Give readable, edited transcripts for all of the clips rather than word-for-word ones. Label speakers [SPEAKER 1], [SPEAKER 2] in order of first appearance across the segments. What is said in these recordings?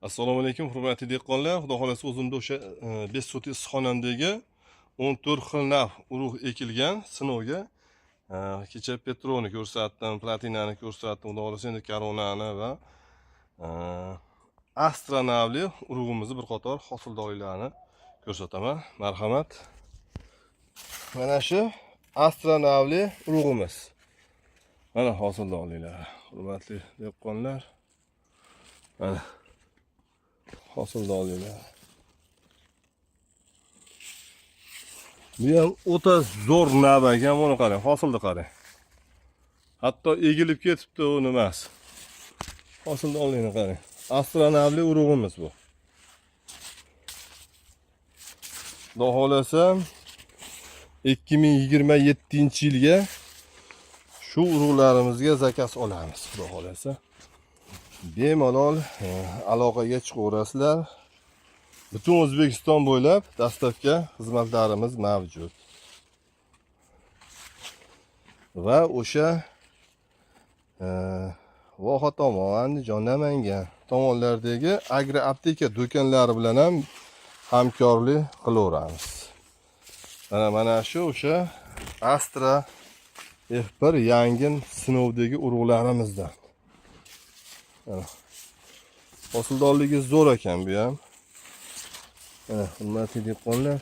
[SPEAKER 1] Assalomu alaykum, hurmatli dehqonlar. Xudo xolasa o'zimda o'sha 5 sotik issiqxonamdagi 14 xil nav urug' ekilgan sinovga. Kecha Petroni ko'rsatdim, Platinani ko'rsatdim. Xudo xolasa endi Koronani va Astra navli urug'imizni bir qator hosildorliklarini ko'rsataman. Marhamat. Mana shu Astra navli urug'imiz. Mana hosildorliklari, hurmatli dehqonlar. Mana hosildorliklar. Bu ham o'ta zo'r nav ekan, buni qarang, hosilni qarang. Hatto egilib ketibdi u nimasi. Hosildorlikni qarang. Astra navli urug'imiz bu. Xudo xolasa 2027-yilga shu urug'larimizga zakaz olamiz, xudo xolasa. Bemalol aloqaga chiqaverasizlar. Butun O'zbekiston bo'ylab доставка xizmatlarimiz mavjud. Va o'sha Voha tomon, Andijon, Namangan tomonlardagi agroapteka do'konlari bilan ham hamkorlik qilaveramiz. Mana shu o'sha Astra F1 yangi sinovdagi urug'larimizdan. Mana. Hosildorligi zo'r ekan bu ham. Mana, hurmatli dehqonlar.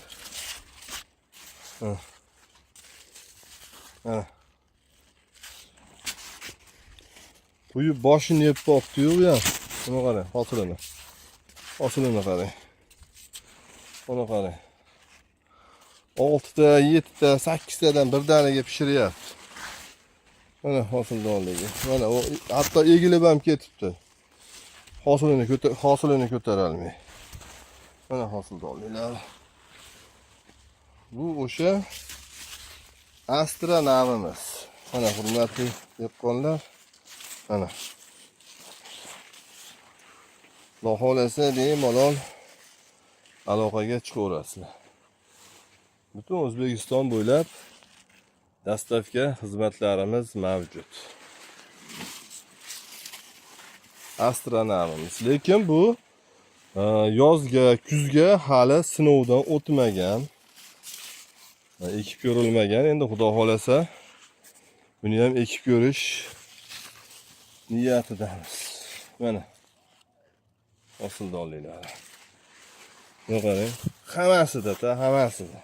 [SPEAKER 1] Mana. Mana. Quyib boshini yeb topdi-yu bu ham. Buni qarang, hosilini. Hosilini qarang. Buni qarang. 6 ta, 7 ta, 8 tadan birdaniga pishiryapti. Mana hosildorligi. Mana u hatto egilib ham ketibdi. Hosilini ko'tarolmay. Mana hosildorliklari. Bu o'sha Astra navimiz. Mana, hurmatli dehqonlar. Mana. Xudo xolasa bemalol aloqaga chiqaverasizlar. Butun O'zbekiston bo'ylab доставка xizmatlarimiz mavjud. Astra navimiz. Lekin bu yozga, kuzga hali sinovdan o'tmagan. Ekib ko'rilmagan. Endi Xudo xolasa buni ham ekib ko'rish niyatidamiz. Mana hosildorliklari. Buni qarang. Hammasida, ta hammasida.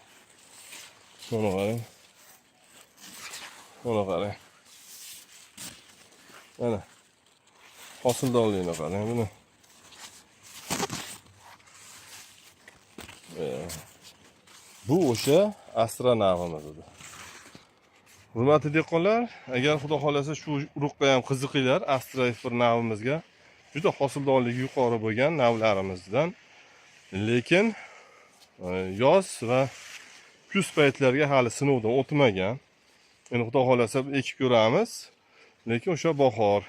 [SPEAKER 1] Buni qarang. Buni qarang. Mana. Hosildorligini qarang buni. Bu o'sha Astra navimiz edi. Hurmatli dehqonlar, agar Xudo xolasa shu urug'ga ham qiziqinglar, Astra F1 navimizga juda hosildorligi yuqori bo'lgan navlarimizdan. Lekin yoz va kuz paytlariga hali sinovdan o'tmagan. Endi Xudo xolasa ekib ko'ramiz. Lekin o'sha bahor,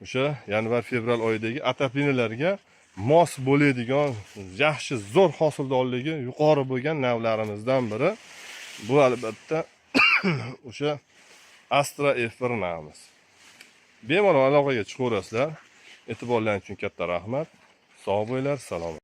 [SPEAKER 1] o'sha yanvar, fevral oyidagi отопления larga mos bo'ladigan, yaxshi, zo'r hosildorligi yuqori bo'lgan navlarimizdan biri bu albatta o'sha Astra F1 navimiz. Bemalol aloqaga chiqaverasizlar. E'tiborlaring uchun katta rahmat. Sog' bo'linglar, salomat.